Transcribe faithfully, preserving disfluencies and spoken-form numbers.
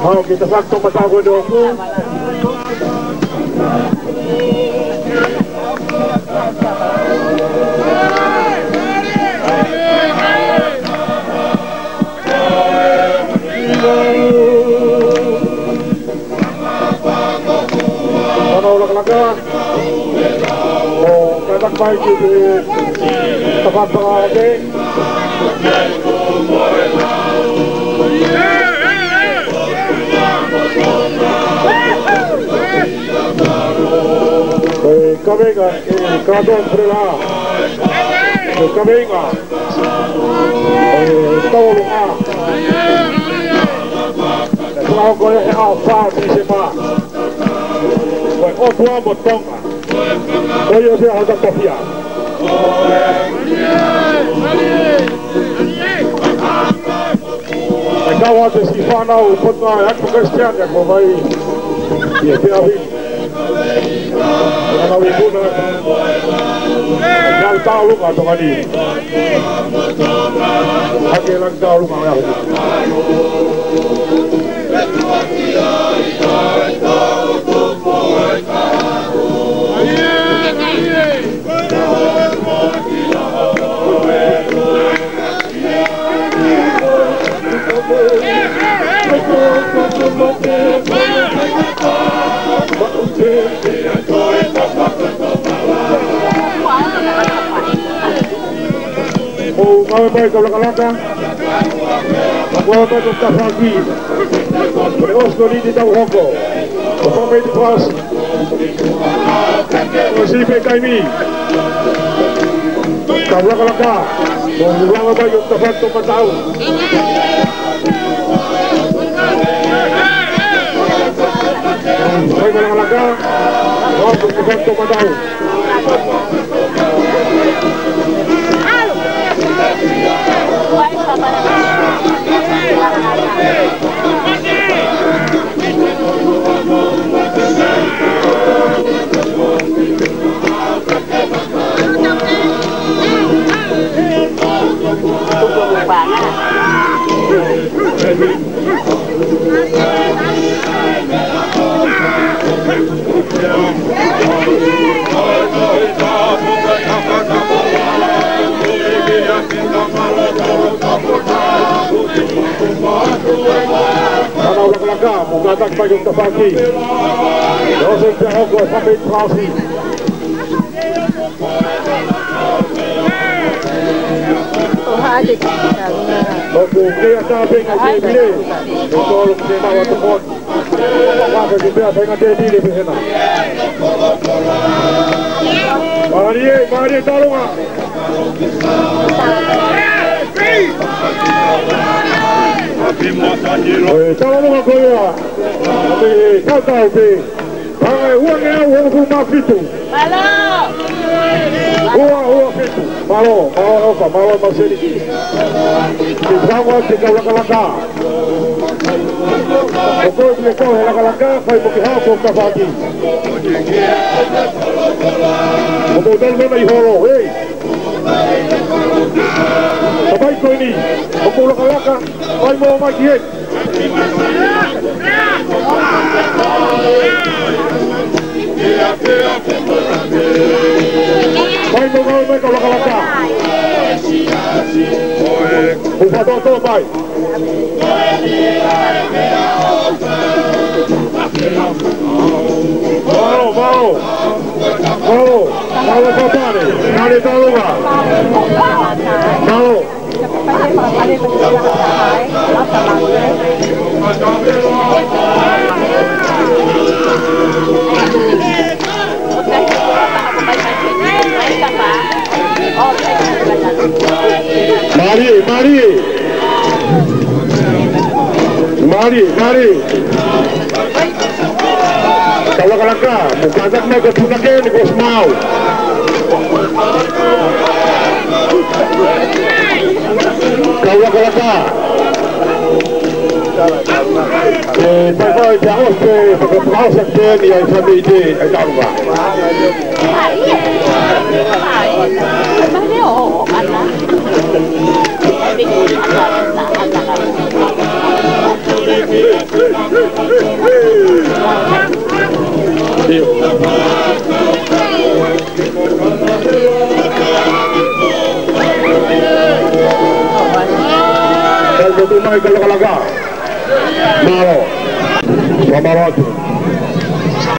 Hau ki he tafaʻaki toʻomataʻu ko eni ʻoku Hano lakalaka. ʻO kātaki mai ki he tafaʻaki ake. ʻE kaveinga, ʻe kātoa purela. ʻE kaveinga. ʻE tolu a. ʻE tolu a ko e he ʻaho fā Tīsema. Ko e ʻOtua mo Tonga. Ko ia se ʻaho tatafia. ʻE kau atu e siʻi fānau Potungāue ʻa e Kristiane ko mai. Ia te ahi. Ana ui puna. Nau tau lunga Tonga ni. Hake lang tau lunga. ʻO ngāue mai kau lakalaka. Ngāue mai kau tafaʻaki. Ko e ʻosi ko eni te tau hoko. Ko e fakameʻi pasi. ʻOsi pē taimi. Kau lakalaka. Mo ngāue mai kau tafaʻaki toʻomataʻu. Mai kau lakalaka. Mo kau tafaʻaki toʻomataʻu. Hano lakalaka, mo kātaki mai kau tafaʻaki. ʻOsi pē ʻa e hoko e fakameʻi pasi. ʻOku kei ʻatā pē ngaahi tēpile. ʻE tolu ke nau atu kon. Maka ke pea fai ngaahi tēpile pē hena. Mālie, mālie Talunga. ʻE Talunga ko ia. ʻE tautau pē. Paʻanga ʻe uangeau hongofulu mā fitu. Mālō. Ua, ua fitu. Mālō, mālō ʻofa, mālō Maseli. Ke tau atu kau lakalaka. ʻOku ou pule kau he lakalaka, fai mo ke hao ko ka faki. ʻOku ou tau nona ʻi holo, hei. Ka fai ko eni, ʻoku ou lakalaka, fai mo mai ki he. Fai mo ngāue mai kau lakalaka. ʻOku fakatōtō mai. Mālō, mālō. Mālō, mālō Papale. Mālō Talunga. Mālō. Mālie, mālie. Mālie, mālie. Kau lakalaka, mo kātaki mai ko e punake ni ko Smau. Kau lakalaka. ʻE, fai fai, te ʻosi pē, fakapahasa pē ni ai fai mei te, ai Talunga. Motu mai ka lakalaka. Mālō. Fakamālō atu.